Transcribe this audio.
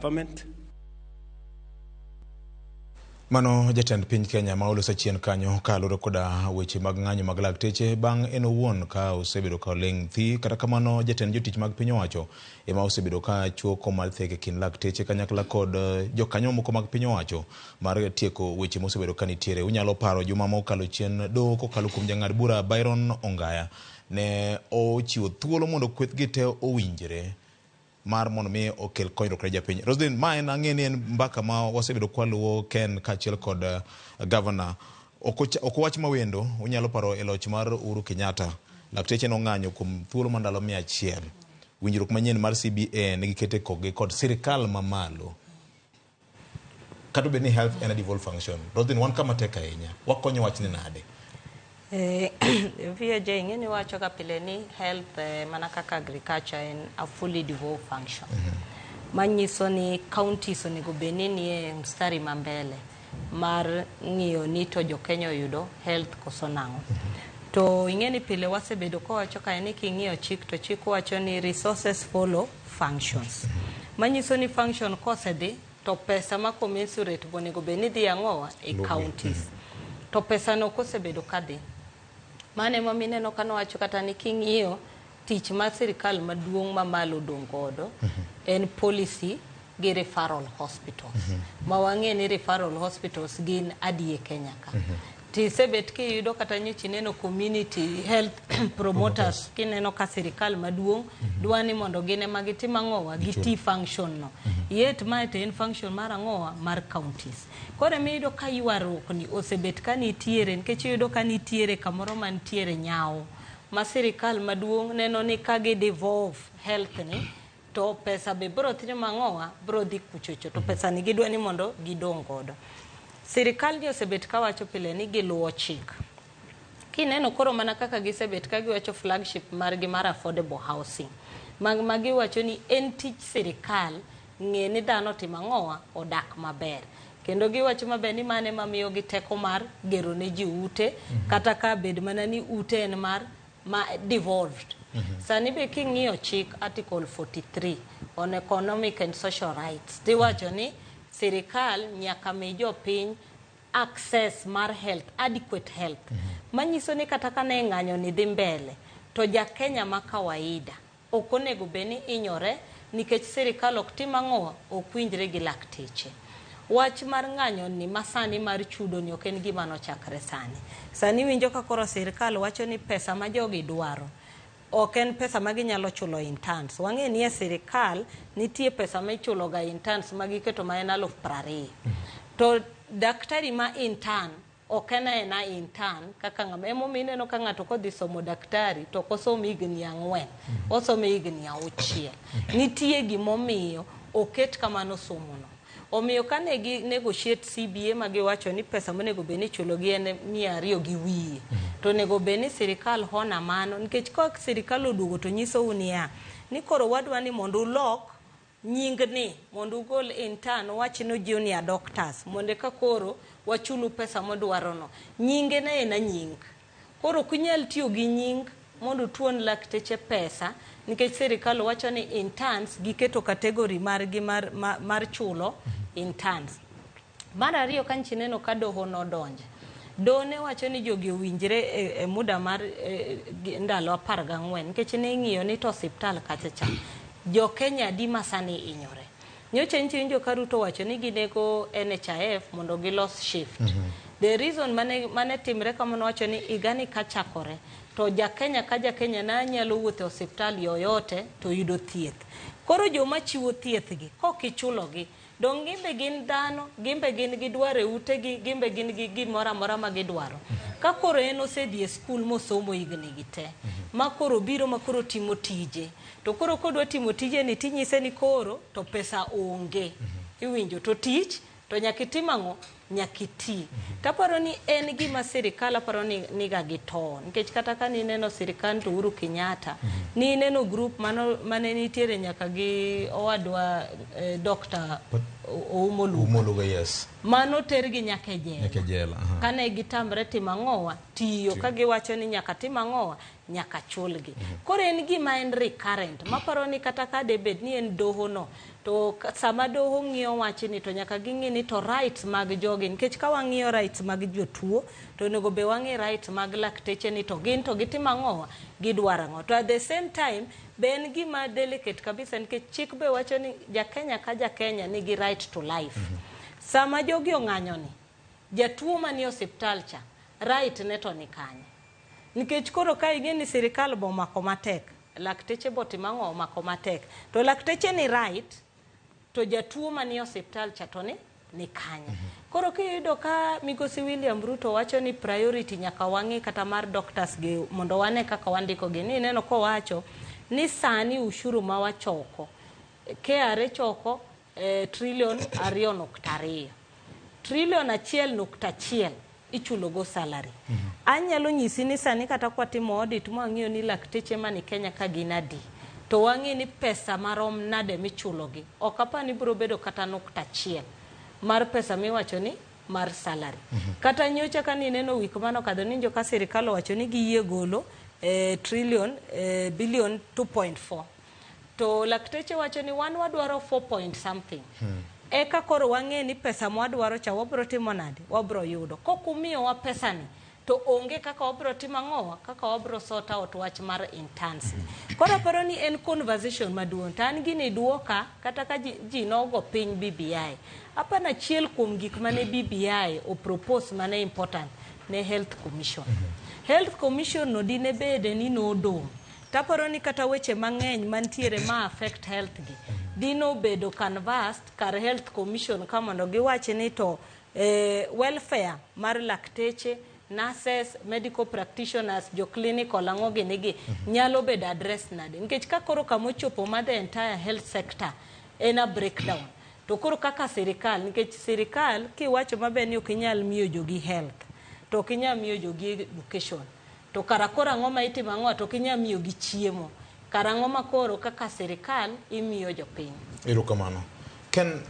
Government. Mano jatend piny Kenya ma oloso chien kanyo kaluwore koda weche mag ng'anyo mag lakteche bang' en owuon ka osebedo ka oling' thi. Kata kamano jatend jotich mag piny owacho ema osebedo ka chuo mar thek e kind lakteche kanyakla kod jokanyo moko mag piny owacho mar tieko weche mosebedo ka nitiere. Unyalo paro juma mokalo chien doho kokalo kuom jang'ad bura Byron Ongaya ne ochiwo thuolo mondo kwethgi te owinjre mar mondo mi okel konyruok ne japiny. Roslyn, ma en ang'e ni en mbaka ma wasebedo kwaluwo Ken kaachiel kod governor. Ok wach mawendo, unyalo paro e loch mar Uhuru Kenyatta, lakteche nong'anyo kuom thuolo mar ndalo 100. Winjruok manyien mar CBA ne giketo e kokgi kod sirikal mamalo. Kata obed ni health en a devolved function. Roslyn, wan kama tek ahinya. Wakonyo wachni nade? VOJ ing'e ni wacho ga pile ni health mana kaka agriculture en a fully devolved function. Manyiso ni counties onego bed ni nie mstari ma mbele mar ng'iyo ni to jo Kenya oyudo health koso nang'o. To ing'e ni pile wasebedo kawacho kae ni king'iyo chik to chik wacho ni resources follow functions. Manyiso ni function kosedhi to pesa ma commensurate onego bed ni dhi ang'owa e counties. To pesa no kosebedo kadhi. Mano ema mineno kanowacho kata ni king'iyo tich mar sirikal maduong' mamalo odong' godo en policy gi referral hospitals. Ma wang'e ni referral hospitals gin adi e Kenya ka. Tisebet kiyudo kata nyocha ineno community health promoters kineno ka sirikal maduong' dwa ni mondo gin ema gitim ang'owa giti function no. Yet mae to en function mar ang'owa mar counties. Koro emiyudo ka ywaruok ni osebet ka nitiere nikech iyudo ka nitiere kamoro mantiere nyawo ma sirikal maduong' neno ni ka gi devolve health ni to pesa be bro timo ang'owa bro dhi kuchocho to pesa ni gidwa ni mondo gidong' godo. Sirikal ni osebet kawacho pile ni giluwo chik. Kineno koro mana kaka gisebet ka giwacho flagship margi mar affordable housing. Mag ma giwacho ni en tich sirikal ng'e ni dhano otimo ang'owa odak maber. Kendo giwacho maber ni mano ema miyogi teko mar gero ne ji ute kata ka bed mana ni ute en mar ma devolved. Sani be king'iyo chik article 43 on economic and social rights tiwacho ni sirikal nyaka mi jopiny access mar health, adequate health. Manyiso ni kata ka ne ng'anyo ni dhi mbele, to ja Kenya ma kawaida ok onego bed ni hinyore nikech sirikal ok tim ang'o, ok winjre gi lakteche. Wach mar ng'anyo ni masani mar chudo ni ok en gima nochakre sani. Sani winjo ka koro sirikal wacho ni pesa ma jogi dwaro ok en pesa ma ginyalo chulo interns. Wang'e ni e sirikal nitie pesa ma ichulo ga interns ma giketo ma en 20,000. To daktari ma intern ok en aena intern kaka ng'ama emomiyo ineno ka ng'ato kodhi somo daktari to ok osom higni 4, osomo higni 6. Nitie gimomiyo oket kamano somo no. Omiyo kane gi negotiate CBA ma giwacho ni pesa monego bed ni ichulo gi en 200 gi wiye, to onego bed ni sirikal hona mano nikech ka sirikal oduogo to nyisou niya ni koro wadwa ni mondo ulok nying ni mondo ugol intern wach ni junior doctors mondo eka koro wachulu pesa modwaro no. Nyinge ne en a nying. Koro ok unyal tiyo gi nying mondo utuon lakteche pesa nikech sirikal wacho ni interns giketo category margi mar, mar, mar chulo interns. Mar ariyo ka nchi neno ka doho nodonje. Doho ne wacho ni jogi owinjre e muda mar ndalo 14 nikech ne ing'iyo ni to osiptal kacha cha jo Kenya adi ma sani hinyore. Nyocha nchi winjo ka Ruto wacho ni ginego NHIF mondo gilos shift. The reason mane timre kamano wacho ni higani kachakore to ja Kenya ka ja Kenya na nyalo wuotho e osiptal yoyote to yudo thieth. Koro joma chiwo thieth gi kok ichulogi dong' gimbe gin dhano, gimbe gin gi dwaro e utegi, gimbe gin gi gimoro amora ma gidwaro. Ka koro en osedhi e skul mosomo higni gi te, ma koro biro ma koro timo tije, to koro kodwa timo tije ni tinyise ni koro to pesa onge. Iwinjo to tich to nyaka itim ang'o? Nyaka iti. Taparo ni en gima sirikal aparo ni niga gi to nikech kata ka nineno sirikand Uhuru Kenyatta nineno group mano mane nitiere nyaka gi owadwa Dr. Oumo Luga. Oumo Luga, yes. Mano tergi nyaka e jela. Nyaka e jela. Kane gitamre timo ang'owa tiyo ka giwacho ni nyaka tim ang'owa nyaka chulgi. Koro en gima en recurrent maparo ni kata ka debed ni en doho no to To sama doho ng'iyo wachni to nyaka ging'i ni to rights mag jogi, nikech ka wang'iyo rights mag jotuo to onego be wang'i rights mag lakteche ni to gin to gitimo ang'owa, gidwaro ang'o. To at the same time be en gima delicate kabisa, nikech chik be wacho ni Jakenya ka Jakenya nigi right to life. Sama jogi ong'anyo ni, jatuo manie osiptal cha right ne to ni kanye? Nikech koro ka ing'e ni sirikal bo omako matek, lakteche bo timo ang'o, omako matek, to lakteche ni right, to jatuo manie osiptal cha to ni kanye? Koro kiyudo ka migosi William Ruto wacho ni priority nyaka wang'i kata mar doctors gi mondo wane kaka wandiko gi, ni ineno kowacho ni sani ushuru ma wachoko, KRA choko trilion 2.2, trilion 1.1 ichulo go salary. Anyalo nyisi ni sani kata kwatimo audit mwang'iyo ni lakteche mani Kenya ka gin adi, to wang'i ni pesa marom nade michulogi, ok apar ni biro bedo kata 0.1 mar pesa miwacho ni mar salary. Kata nyocha ka nineno wik manokadho ninjo ka sirikal owacho ni giyie golo trillion billion 2.4, to lakteche wacho ni wan wadwaro 4 point something. Eka koro wang'e ni pesa mwadwaro cha wabro timo nade, wabro yudo. Kok umiyowa pesa ni to onge kaka wabro timo ang'owa, kaka wabro sort out wach mar interns. Koro aparo ni en conversation maduong'. To an gini duoka kata ka ji nogo piny BBI, apano achiel kuom gik mane BBI o propose mane important ne Health Commission. Health Commission no dine bede ni nodong', taparo ni kata weche mang'eny mantiere ma affect health gi dino bedo canvassed kar Health Commission ka mondo giwach ni to welfare mar lakteche, nurses, medical practitioners, jo clinical ang'o gini gi nyalo bedo address nade, nikech ka koro kamochopo ma the entire health sector en a breakdown, to koro kaka sirikal, nikech sirikal kiwacho maber ni ok inyal miyo jogi health, to ok inyal miyo jogi education, to kara koro ang'o ma itimo ang'o? To ok inyal miyo gi chiemo, kara ang'o ma koro kaka sirikal imiyo jopiny? Erokamano. Ken.